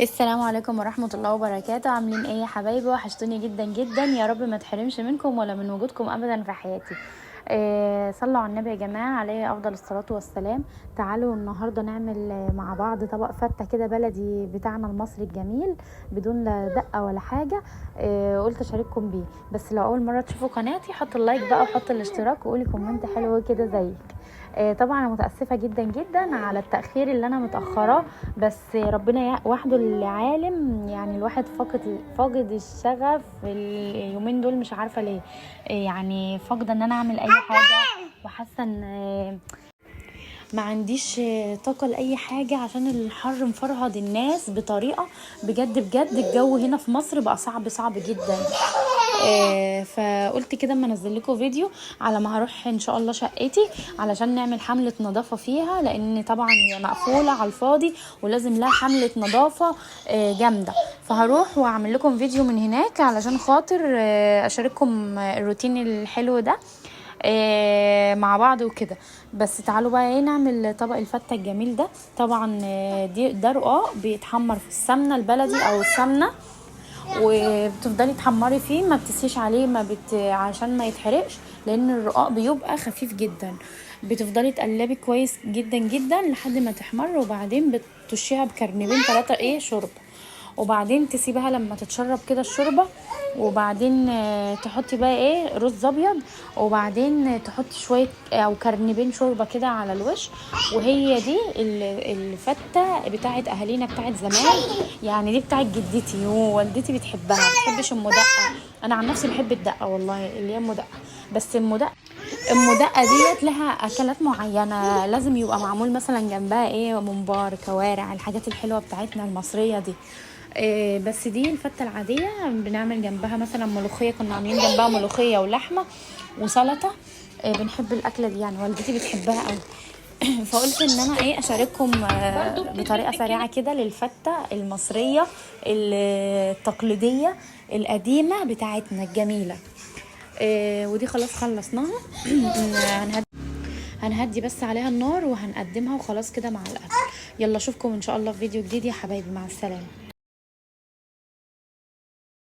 السلام عليكم ورحمة الله وبركاته. عاملين ايه يا حبايبي؟ وحشتوني جدا جدا، يا رب ما تحرمش منكم ولا من وجودكم ابدا في حياتي. صلوا على النبي يا جماعة، عليه افضل الصلاة والسلام. تعالوا النهاردة نعمل مع بعض طبق فتة كده بلدي بتاعنا المصري الجميل، بدون لا دقة ولا حاجة. قلت اشارككم بيه. بس لو اول مرة تشوفوا قناتي حطوا ال like بقى وحطوا الاشتراك وقولي comment حلو كده زيك. طبعا انا متاسفه جدا جدا على التاخير اللي انا متاخراه، بس ربنا وحده اللي عالم. يعني الواحد فاقد الشغف اليومين دول، مش عارفه ليه. يعني فاقده ان انا اعمل اي حاجة، وحاسه ان ما عنديش طاقة لاي حاجة، عشان الحر مفرهد الناس بطريقة بجد بجد. الجو هنا في مصر بقى صعب صعب جدا. فقلت كده اما انزل لكم فيديو على ما هروح ان شاء الله شقتي، علشان نعمل حمله نظافة فيها، لان طبعا هي مقفولة على الفاضي ولازم لها حمله نظافة جامدة. فهروح واعمل لكم فيديو من هناك علشان خاطر اشارككم الروتين الحلو ده مع بعض وكده. بس تعالوا بقى ايه نعمل طبق الفته الجميل ده. طبعا دي ده رقاق بيتحمر في السمنة البلدي او السمنة، وبتفضلي تحمري فيه، ما بتسيش عليه، ما بت... عشان ما يتحرقش، لان الرقاق بيبقى خفيف جدا. بتفضلي تقلبي كويس جدا جدا لحد ما تحمر، وبعدين بتشيها بكرنبين 3 ايه شوربة، وبعدين تسيبها لما تتشرب كده الشوربة، وبعدين تحطي بقى ايه رز ابيض، وبعدين تحطي شوية او كرنبين شوربة كده على الوش. وهي دي الفته بتاعت اهالينا بتاعت زمان، يعني دي بتاعت جدتي ووالدتي بتحبها، ما بتحبش المدقه. انا عن نفسي بحب الدقة والله، اللي هي المدقه. بس المدقه ديت لها اكلات معينة، لازم يبقى معمول مثلا جنبها ايه ممبار، كوارع، الحاجات الحلوة بتاعتنا المصرية دي. بس دي الفته العادية بنعمل جنبها مثلا ملوخية، كنا عاملين جنبها ملوخية ولحمه وسلطة. بنحب الاكلة دي، يعني والدتي بتحبها قوي. فقلت ان انا ايه اشارككم بطريقة سريعة كده للفته المصرية التقليدية القديمة بتاعتنا الجميلة. ودي خلاص خلصناها. هنهدي بس عليها النار وهنقدمها وخلاص كده مع الاكل. يلا اشوفكم ان شاء الله في فيديو جديد يا حبايبي، مع السلامة.